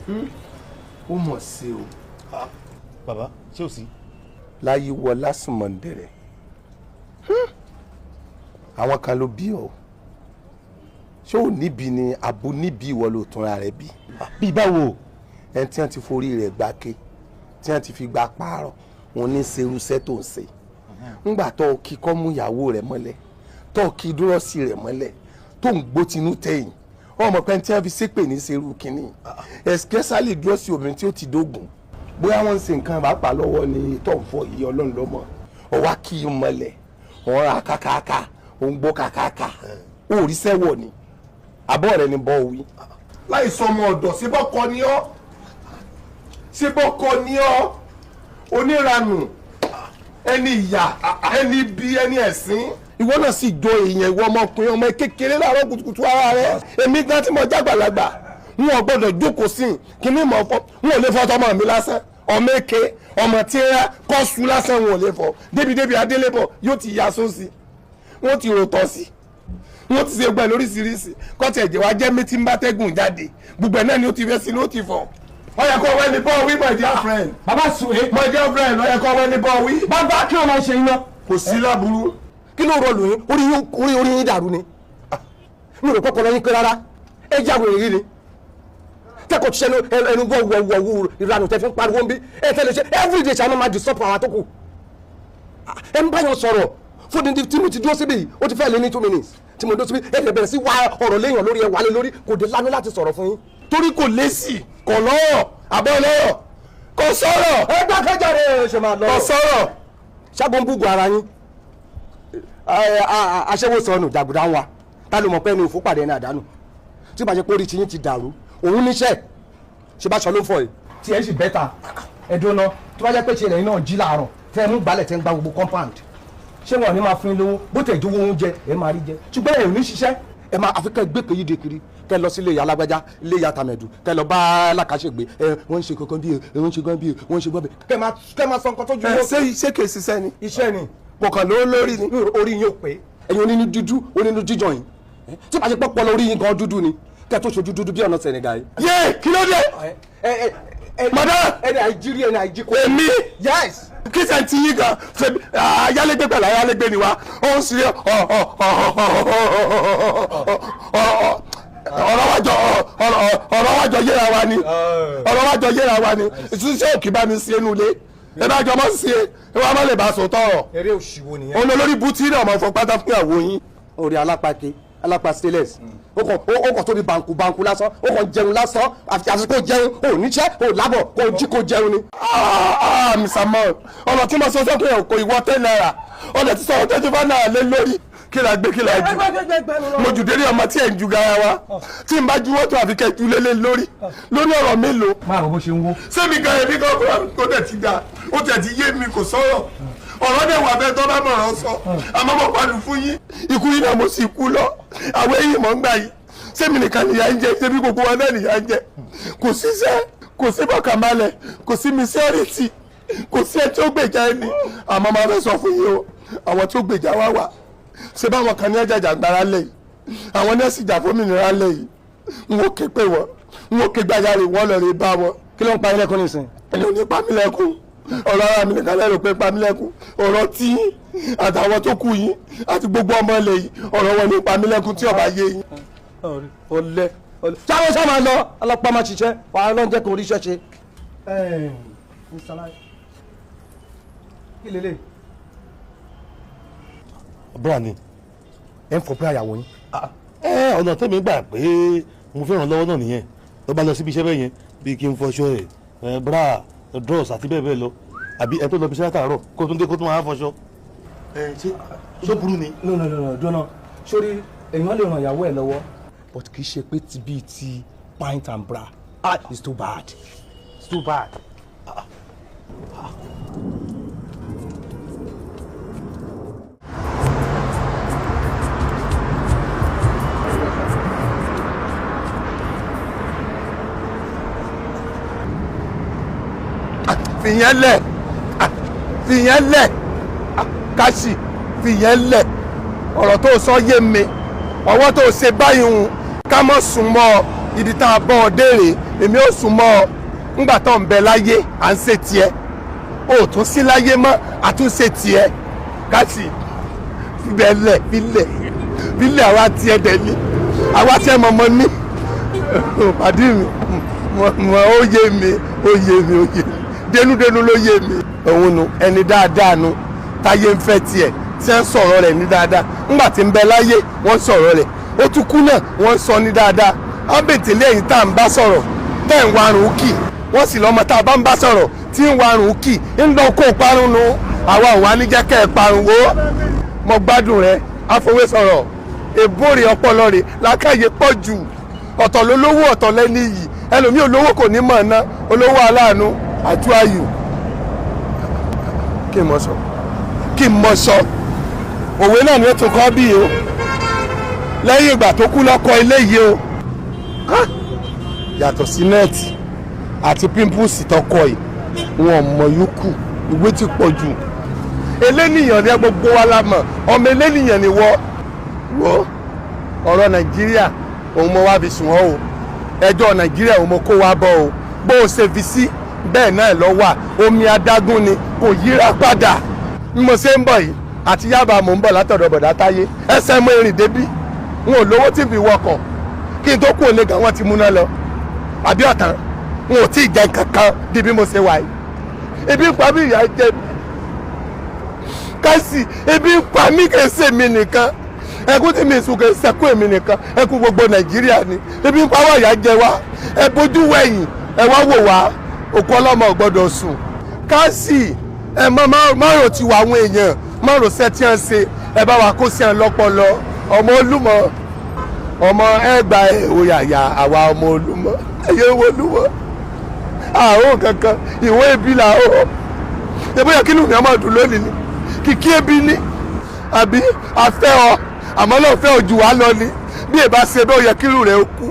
Ó mọ̀ sí o. Bàbá, ṣé ò sí? Láyé wọ lásùmọ̀ǹdẹ̀rẹ̀, àwọn kan ló bí ọ. Ṣé ò níbi ni àbò níbi ìwọ ló túnra rẹ bí? Bí báwo? Ẹni tí wọ́n ti forí rẹ̀ gbá ké, tí wọ́n ti fi gba pààrọ̀ òun ní serúṣẹ́ tó ń ṣe. Ńgbà tó kí kọ́ mú ìyàwó rẹ̀ mọ́lẹ̀, tó kí dúrọ́sì rẹ̀ mọ́lẹ̀, tó ń gbó tinú tẹ̀yìn, ọmọ pé tí wọ́n fi ṣépè ní serú kínní, especially dúrọ́sì obìnrin tí ó ti dógùn, bóyá wọ́n ń ṣe nǹkan pàápàá lọ́wọ́ ni tó ń fọ yìí. Ọlọ́run lọ́mọ. Ọwá kí i mọ́lẹ̀, òun ra kàkàkà, òun gbó kàkàkà, ó rí sẹ́wọ̀ ni àbọ̀ rẹ̀ ni bọ́ wí. Láì sọ ọmọ ọ̀dọ̀, síbọ̀kọ ni ọ́? Síbọ̀kọ ni ọ́? Oníranù, ẹni ìyà, ẹni bí ẹni ẹ̀sín. Ìwọ náà sì jọ èèyàn. Ìwọ ọmọkùnrin, ọmọ kékeré, láàárọ̀ kùtùkùtù ara rẹ. Èmi gan tí mo jágbàlagbà, n ò gbọ́dọ̀ jókòó sí kí ni mọ̀ fọ́. N ò lè fọ́ tọmọ mi lásán, ọmọ èké, ọmọ tí ń rá kọ́sù lásán, n ò lè fọ́. Débi-débi adélébọ̀ yóò ti ya sósì, wọ́n ti rò tọ́ sí, wọ́n ti ṣe gbẹ lóríṣiríṣi. Kọ́tì ẹ̀jẹ̀ wa jẹ́ méjì ń bá tẹ́gùn jáde, gbogbo ẹ̀ náà ni ó ti fẹ́ sí ló ti fọ̀. Ó yẹ kó wẹ́ni bọ́ wí, my dear friend. Bàbá Sùwé. My dear friend, ó yẹ kó wẹ́ni bọ́ wí. Bàbá, kí ló máa ń ṣe iná? Kò sí láburú. Kí ló rọ lóyún orí yín? Orí yín dàrú ni. Mi ò rò pọ́pọ́ lọ́yìn pé rárá. Ẹ jáwé rí ni tẹ́kọ̀ọ́ ṣiṣẹ́ ẹnu wọ̀ wọ̀ wọ̀. Ìranù tẹ́ fi ń pariwo ń bí ẹ tẹ́lẹ̀ ṣe everyday ṣe àwọn máa disturb àwọn tó kù. Ẹ ń báyọ̀ sọ̀rọ̀ fún ní tí mo ti dúró síbí yìí, ó ti fẹ́ lé ní 2 minutes tí mo dúró síbí. Ẹ lè bẹ̀rẹ̀ sí wá ọ̀rọ̀ léèyàn lórí, ẹ wálé lórí, kò dé lánàá láti sọ̀rọ̀ fún yín. Torí kò lésì, kò lọ́rọ̀, àbọ̀ lọ́rọ̀, kò sọ̀rọ̀. Ẹ dákẹ́jáde, ṣe máa lọ. Kò sọ̀rọ̀. Ṣáàbọ̀ ń búgun ara yín. Aṣẹ́wó sọnù, jàgùdà ń wa. Ta ló mọ̀ pé ẹni òfó pàdé ẹni àdánù? Tí bá ṣe pé orí ti yín ti dàrú, òun níṣẹ́ ṣe bá ṣọ ló ń fọ yìí. Tí ẹ sì bẹ́ta ẹ̀dùn náà, tó bá jẹ́ pé ṣe lẹ́yìn náà jí láàárọ̀ tẹ́ ẹ mú gbálẹ̀, tẹ́ ń gba gbogbo compound, ṣé wọn ò ní máa fún yín lówó? Bó tẹ̀ jówó oúnjẹ, ẹ máa rí jẹ. Ṣùgbọ́n ẹ ò ní ṣiṣẹ́, ẹ máa àfi kẹ́ gbé kéyìí de kiri, kẹ́ lọ sí ilé ìyá alágbájá, ilé ìyá tàmẹ̀dù, kẹ́ lọ bá alákàṣègbè. Ẹ wọ́n ń ṣe kankan bí, ẹ wọ́n ń ṣe kan bí, wọ́n ń ṣe gbọ́bẹ̀, kẹ́ máa sọ nǹkan tó ju. Ẹ ṣé kè ṣiṣẹ́ ni? Iṣẹ́ ni. Kò kàn ló lórí ni. Orí yín ò pé. Ẹ̀yin onínú dúdú, onínú jíjọ yìí, tí bá ṣe pọ́ pọ́ orí yín gan dúdú ni, kẹ́ tó ṣojú dúdú bí ọ̀nà Senegal yìí. Yé, kí ló dé? Madam! Ẹni àìjírí, ẹni àìjíkó. Èmi? Yes. Kí sẹ́ ti yín gan ṣe ayálégbé pẹ̀lú ayálégbé ni wa. Ó ń ṣe ọ̀rọ̀ wájọ, ọ̀rọ̀ wájọ yéra wa ni, ọ̀rọ̀ wájọ yéra wa ni. Ṣíṣe òkè bá mi ṣe inú ilé, ẹ bá jọ mọ́ sí ẹ, ẹ wá má lè bá sọ tọrọ. Eré òṣìwò nìyẹn. Òun olórí butí náà máa fọ pátá fún ìyàwó yín. Orí alápàké, alápá stainless, ó kàn tóbi banku banku lásán, ó kàn jẹun lásán. Àfi kó jẹun, ó níṣẹ́, ó lábọ̀, kó jí kó jẹun ni. Ah, ah, Mr. Man, ọ̀rọ̀ tí mo sọ sókè kò ìwọ 10 naira, ọ̀nà tí sọ̀rọ̀ 25 naira lé lórí. Kí la gbé, kí la jù? Mo jù délé ọmọ tí ẹ̀ ń ju garawa, tí n bá ju wọ́tò, àfi kẹ́ ju lélẹ̀ lórí lórí ọ̀rọ̀ mélòó. Máa rò bó ṣe ń wó. Sẹ́mi gan, ẹbí kan fúnra mi kó tẹ̀ ti da, ó tẹ̀ ti yé mi. Kò sọ̀rọ̀, ọ̀rọ̀ dẹ̀ wà bẹ́ẹ̀ tó bá mọ̀rọ̀ sọ. Àmọ́ mo pàlù fún yín, ikú yín náà mo sì kú lọ. Àwọn eyín mọ̀ ń gbà yìí, sẹ́mi nìkan nìyà ń jẹ? Ṣebí gbogbo wa náà nìyà ń jẹ? Kò síṣẹ́, kò sí bọ̀kànbalẹ̀, kò sí mísíọ̀rìtì, kò sí ẹ tí ó gbèjà ẹni. Àmọ́ máa fẹ́ sọ fún yín o, àwọn tí ó gbèjà wá wà. Ṣé báwọn kan ní ẹ̀jàjà gbára lẹ̀ yìí, àwọn nẹ́ẹ̀sì jà fómìnira lẹ̀ yìí? N ó ké pé wọn, n ó ké gbàjarè wọn lọ rè bá wọn. Kí ló ń pa ilé ẹ̀kọ́ nísìn? Ẹni ò ní pa mí lẹ́kún. Ọ̀rọ̀ ara mi nìkan lẹ́rù pé pa mí lẹ́kún. Ọ̀rọ̀ tí àtàwọn tó kù yín àti gbogbo ọmọ ilẹ̀ yìí, ọ̀rọ̀ wọn ní pa mí lẹ́kún tí ọba yé yín. Ọlẹ sáwọn sáwọn máa lọ, ọlọ́pàá máa ṣiṣẹ́ wàá ló ń jẹ́ kó oríṣẹ́ ṣe. Kí lélẹ̀? Bra ni. Ẹ ń fọ pé àyàwó yín. Ẹ ọ̀nà tẹ́mi gbà pé mo fẹ́ràn lọ́wọ́ náà nìyẹn. Tó bá lọ síbi iṣẹ́ bẹ́ẹ̀ yẹn, bí kí n fọṣọ ẹ̀, bra, drawers àti bẹ́ẹ̀ bẹ́ẹ̀ lọ, àbí ẹ tó lọ bí iṣẹ́ látàárọ̀, kó tún dé, kó tún máa fọṣọ. Ẹ ṣé ṣó burú ni? No, no, no, no, dúró. Sórí, èèyàn lè ràn ìyàwó ẹ lọ́wọ́, but kì í ṣe pé ti bíi ti pint and bra. Ah, it's too bad, it's too bad. Fìyẹn lẹ̀, fìyẹn lẹ̀, káṣí fìyẹn lẹ̀. Ọ̀rọ̀ tó sọ yé mi. Ọwọ́ tó ṣe báyìí ń ká mọ̀ sùn mọ́ ọ. Ibi tá a bọ́ ọ déèrè, èmi ò sùn mọ́ ọ. Ńgbà tó ń bẹ láyé, à ń ṣe tiẹ̀. O ò tún sí láyé mọ́, àtúnṣe tiẹ̀. Káàsì bẹ́lẹ̀ bílẹ̀ bílẹ̀, àwa tiẹ̀ dẹ̀ ni, àwa tiẹ̀ mọ̀mọ́ ní pàdé mi mọ̀. Ó yé mi, ó yé mi, ó yé mi dénúdénú ló yé mi. Òun nu ẹni dáadáa nu táyé ń fẹ́ tiẹ̀, tí wọ́n sọ̀rọ̀ rẹ̀ ní dáadáa. Ńgbà tí ń bẹ láyé, wọ́n sọ̀rọ̀ rẹ̀. Ó tún kú náà, wọ́n sọ ní dáadáa. Ábẹ̀tẹ̀lẹ̀ ẹ̀yìn tá à ń bá sọ̀rọ̀ tẹ́ ń warùn kì, wọ́n sì lọ́mọ tá a bá ń bá sọ̀rọ̀ tí ń warùn kì ń lọ kó parun nu. Àwa ò wá ní jẹ́ kẹ́ ẹ parun wo. Mo gbádùn rẹ, àfọwé sọ̀rọ̀, èbóre ọpọlọ rẹ làákàyè pọ̀ jù. Ọ̀tọ̀ lólówó, ọ̀tọ̀ lẹ́ni yìí. Ẹlòmíì olówó kò ní mọ̀ ná olówó aláàánú àtú ayù. Kí n mọ̀ sọ, kí n mọ̀ sọ, òwe náà ni ó tún kọ́ bí o. Lẹ́yìn ìgbà tó kú lọ́kọ́ ilé yìí o. Yàtọ̀ sí nẹ́ẹ̀tì àti pímpùsì tọkọ yìí, wọn mọ̀ yòókù. Ìwé ti pọ̀ jù. Eléníyàn ni gbogbo wa la mọ̀, ọmọ eléníyàn ni wọ́. Wọ́ ọ̀rọ̀ Nàìjíríà òun mo wá fi sùn ọ́ o. Ẹjọ́ Nàìjíríà òun mo kó wa bọ̀ o. Bó o ṣe fi sí bẹ́ẹ̀ náà lọ wà. Omi adágún ni, kò yíra padà. Bí mo ṣe ń bọ̀ yìí àti Yábà, mò ń bọ̀ látọ̀dọ̀ bọ̀dá Táyé. Ẹsẹ̀ mo rìn débí, n ò lówó tí fi wọkọ̀. Kí n tó kú òun gan, wọ́n ti múná lọ àbí ọ̀tán. N ò tí ì jẹ kankan di bí mo ṣe wà yìí. Ebi ń pa mí, ìyà jẹ mí kásì, ebi ń pa mí. Kì í ṣe mi nìkan, ẹkún tí mi sùn kì í ṣẹkún èmi nìkan, ẹkún gbogbo Nàìjíríà ni. Ebi ń pa wá, ìyà jẹ wá. Ẹ bójú wẹ̀yìn, ẹ wá wò wá. Òkú ọlọ́mọ ò gbọ́dọ̀ sùn kásì. Ẹ mọ márùn ti wà, àwọn èèyàn márùn ṣẹ́ tí wọ́n ṣe, ẹ bá wa kó sí ẹ lọ́pọlọ. Ọmọ Olúmọ, ọmọ ẹgbà òyàyà, àwa ọmọ Olúmọ, ẹyẹ Olúmọ àrùn kankan ìwé ebi là ó. Ìbóyá kí nìyẹn máa dùn lónìí ni kìkì ebi ní àbí afẹ́ ọ, àmọ́ náà fẹ́ ojú wa lọ ni. Bí èbá ṣe bẹ́ẹ̀, ó yẹ kírù rẹ̀ ó kú.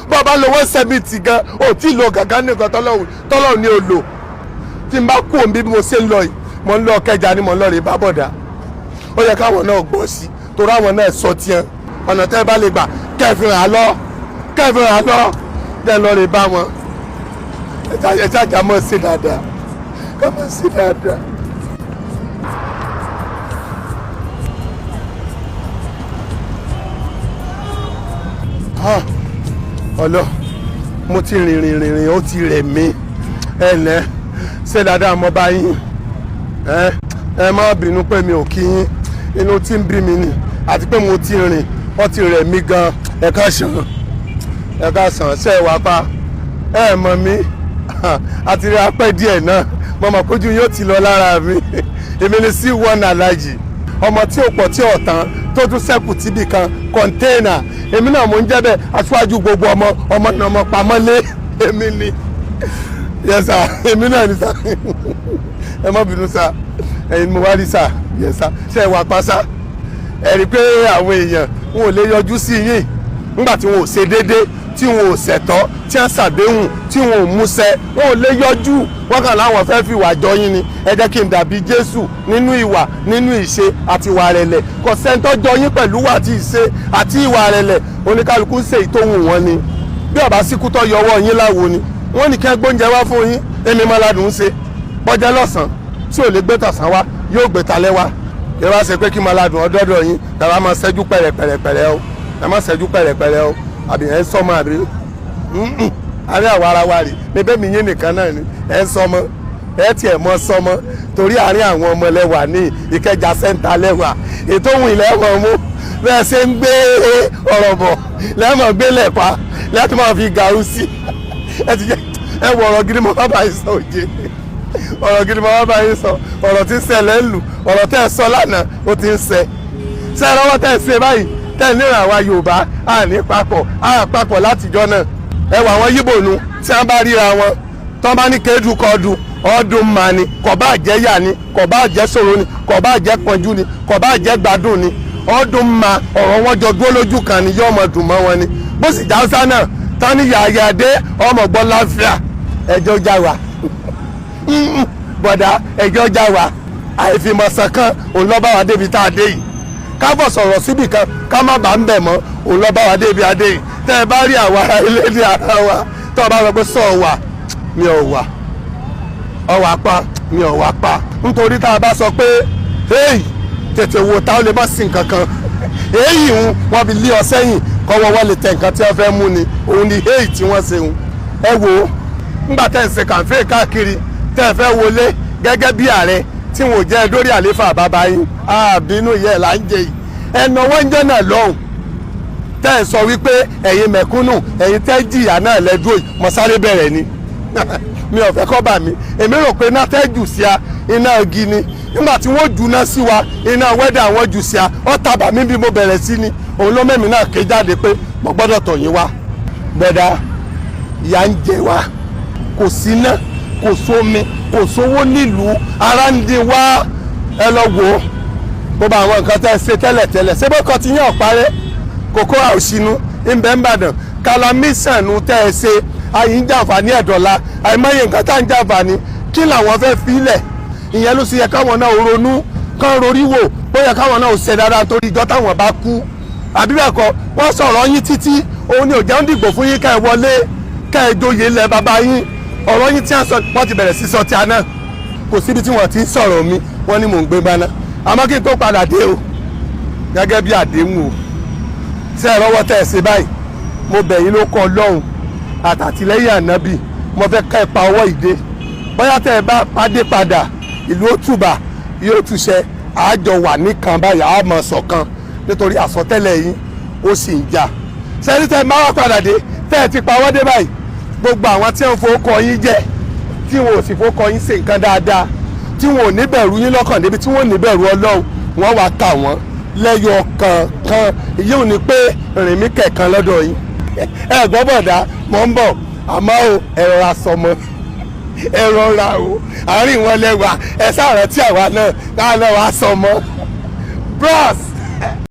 Bọ́ bá lo 170 gan, ò tí ì lo gàgán nìkan tọ́lọ́hùn ni ò lò. Tí n bá kú òun bí mo ṣe ń lọ yìí, mo ń lọ Kẹjà ni, mo ń lọ rè bábọ̀dà. Ó yẹ káwọn náà gbọ́ sí, torí àwọn náà sọ tiẹ̀. Ọ̀nà tẹ́ bá lè gbà kẹfìràn á lọ, kẹfìràn á lọ, tẹ́ lọ rè bá wọn. Ẹ ṣáàjà mọ̀ sí dáadáa, ká mọ̀ sí dáadáa. Ọlọ mo ti rìn rìn rìn rìn, ó ti rẹ̀ mí. Ẹ ǹlẹ́, ṣé dáadáa mo bá yín? Ẹ ẹ má bínú pé mi ò kí yín, inú tí ń bí mi ni, àti pé mo ti rìn, ó ti rẹ̀ mí gan. Ẹ káàsán, ẹ káàsán. Ṣe é wá pa ẹ mọ̀ mí àti rí apẹ́ díẹ̀ náà. Mo mọ̀ kójú yóò ti lọ lára mi. Èmi ni sí one alájì, ọmọ tí ò pọ̀ tí ò tán, tó tún sẹ́kù tíbì kan kọ̀ńtéènà. Èmi náà mò ń jẹ́ bẹ́ẹ̀, aṣáájú gbogbo ọmọ ọmọ náà, ọmọ pamọ́lé èmi ni. Yes sir, èmi náà ni sir. Ẹ má bínú sir, ẹ̀yin mo wá rí sir. Yes sir, ṣe é wà pa sir? Ẹ rí i pé àwọn èèyàn wọn ò lè yọjú sí yín nígbà tí wọn ò ṣe déédéé, tí wọn ò ṣẹ̀tọ́, tí wọn ṣàdéhùn tí wọn ò múṣẹ, wọn ò lè yọjú. Wọn kàn láwọn fẹ́ fi ìwà jọ yín ni. Ẹ jẹ́ kí n dàbí Jésù nínú ìwà, nínú ìṣe àti ìwà rẹ̀lẹ̀. Kò sẹ́ńtọ́ jọ yín pẹ̀lú wà àti ìṣe àti ìwà rẹ̀lẹ̀. Oníkálukú ń ṣe ìtòhùn wọn ni. Bí ọba síkú tó yọwọ́ yín láwo ni wọ́n ní kí wọ́n gbóúnjẹ wá fún yín. Èmi mọ́ládùn ń ṣe bọ́jẹ́ lọ́sàn-án, tí ò lè gbé tọ̀sán wá, yóò gbé talẹ́ wá. Kí wọ́n ṣe pé kí mọ́ládùn ọdọ́dọ̀ yín tàbá máa ṣẹ́jú pẹ̀rẹ̀pẹ̀rẹ̀ o. Ẹ má ṣẹ́jú pẹ̀rẹ̀pẹ̀rẹ̀ o. Àbí ẹ ń sọmọ àbí àárín àwa ara wa rè bébé mi yín nìkan náà ni ẹ ń sọmọ. Ẹ tiẹ̀ mọ sọmọ, torí àárín àwọn ọmọ lẹ́wà ní Ìkẹjà sẹ́ńtà lẹ́wà. Ètò òun ilẹ̀ ẹ̀wọ̀n mú bẹ́ẹ̀ ṣe ń gbé ọ̀rọ̀ bọ̀ lẹ́mọ̀ gbé lẹ̀pa lẹ́tọ́ máa fi gàrú sí. Ẹ ti jẹ́ ẹ wọ ọ̀rọ̀ gidi mọ́ bàbá yìí sọ òjé, ọ̀rọ̀ gidi mọ́ bàbá yìí sọ. Ọ̀rọ̀ tí ń ṣẹlẹ̀ ń lù, ọ̀rọ̀ tẹ́ ẹ sọ lánàá ó ti ń ṣẹ. Ṣe ẹ lọ́wọ́ tẹ́ ẹ ṣe báyìí tẹ́ ẹ níran àwa Yorùbá à ní papọ̀, à papọ̀ látijọ́ náà. Ẹ wà àwọn Yíbò nu, tí wọ́n bá ríra wọn tọ́ bá ní kéédù kọ́ọ̀dù ọdún mà ni, kò bá jẹ́ yà ni, kò bá jẹ́ ṣòro ni, kò bá jẹ́ pọ́njú ni, kò bá jẹ́ gbádùn ni, ọdún mà ọ̀rọ̀ wọn jọ dúró lójú kan ni, yóò mọ̀ dùn mọ́ wọn ni. Bó sì jáwúsá náà tán ní yàyà dé ọmọ gbọ́ láfíà. Ẹjọ́ já wa bọ̀dá, ẹjọ́ já wa. Àìfìmọ̀sán kan òun lọ́ bá wa débi tá a dé yìí. Ká bọ̀ sọ̀rọ̀ síbì kan, ká má bàa ń bẹ̀ mọ́. Òun lọ́ bá wa débi adé yìí. Tẹ́ ẹ bá rí àwa ará ilé ní ara wa, tọ́ ọ bá sọ pé sọ wà, mi ò wà, ọwà pa, mi ò wà pa, nítorí tá a bá sọ pé hey, tètè wo ta, ó lè má sí nǹkan kan. Èyí ń wọ́n fi lé ọ sẹ́yìn kọ́wọ́ wọ́n lè tẹ nǹkan tí wọ́n fẹ́ mú ni. Òun ni hey tí wọ́n ṣe ń. Ẹ wo ńgbà tẹ́ ń ṣe campaign káàkiri, tẹ́ ẹ fẹ́ wọlé gẹ́gẹ́ bí ààrẹ, tí wọn ò jẹ́ dórí àléfà bàbá yín, àbínú yẹ là ń jẹ yìí. Ẹnà wọ́n ń jẹ́ náà lọ́hùn tẹ́ ẹ sọ wípé ẹ̀yin mẹ̀kúnnù, ẹ̀yin tẹ́ jìyà náà lẹ́dúró yìí. Mo sáré bẹ̀rẹ̀ ni, mi ò fẹ́ kọ́ bà mí. Èmi rò pé iná tẹ́ jù sí a, iná igi ni. Nígbà tí wọ́n jù náà sí wa, iná wẹ́dà wọ́n jù sí a, ó tàbà mí bí mo bẹ̀rẹ̀ sí ni. Òun ló mẹ́mi náà ké jáde pé mo gbọ́dọ̀ tọ̀ yín wá. Gbẹ̀dá, ìyà ń jẹ wá, kò síná, kò sómi, kò sówó nílùú, ara ń di wá. Ẹ lọ wò ó, gbogbo àwọn nǹkan tẹ́ ẹ ṣe tẹ́lẹ̀tẹ́lẹ̀, ṣé bó kọ́ ti yín ọ̀parẹ́ kókó àòsínú ńbẹ́ ńbàdàn kalamisanu tẹ́ ẹ ṣe, àyìn ń jàǹfààní ẹ̀dọ̀la, àìmọye nǹkan tá à ń jàǹfààní. Kí làwọn fẹ́ filẹ̀? Ìyẹn ló sì yẹ káwọn náà ronú kán rorí wò bóyá káwọn náà ò ṣe dáadáa, torí ìjọ táwọn bá kú, àbí bẹ́ẹ̀ kọ́, wọ́n sọ̀rọ̀ yín títí. Òun ni ò jẹun dìgbò fún yín ká ẹ wọlé, ká ẹ joyè lẹ bàbá yín. Ọ̀rọ̀ yín tí wọ́n sọ, wọ́n ti bẹ̀rẹ̀ sí sọ tí a náà. Kò síbi tí wọ́n ti ń sọ̀rọ̀ mi, wọ́n ní mò ń gbé báná. Àmọ́ kí n tó padà dé o, gẹ́gẹ́ bí àdéhùn o, ṣé ẹ rọ́wọ́ tẹ̀ ẹ ṣe báyìí? Mo bẹ̀ yín ló kọ́ Ọlọ́run àtàtìlẹ́yìn ànábì, mo fẹ́ ká ẹ pa ọwọ́ ìdè. Bóyá tẹ́ ẹ bá pàdé padà, ìlú ó tùbà, yóò túṣẹ, àjọ wà nìkan báyìí, a máa ṣọ̀kan, nítorí àsọtẹ́lẹ̀ yín ó sì ń jà. Sẹ́ni tẹ́ ẹ máa wá padà dé, tẹ́ ẹ ti pa ọwọ́ dé báyìí, gbogbo àwọn tí wọ́n fowó kọ yín jẹ́, tí wọn ò sì fowó kọ yín ṣe nǹkan dáadáa, tí wọn ò ní bẹ̀rù yín lọ́kàn débi tí wọn ò ní bẹ̀rù Ọlọ́run, wọ́n wá kà wọ́n lẹ́yọ kọ̀ọ̀kan. Èyí ò ní pé rìn mí kẹ̀kan lọ́dọ̀ yín. Ẹ gbọ́ bọ̀dá, mọ̀ ń bọ̀, àmọ́ o, ẹ rọra sọmọ, ẹ rọra o, àárín wọn lẹ́wà, ẹ sáà rántí àwa náà, káà náà wàá sọmọ bros.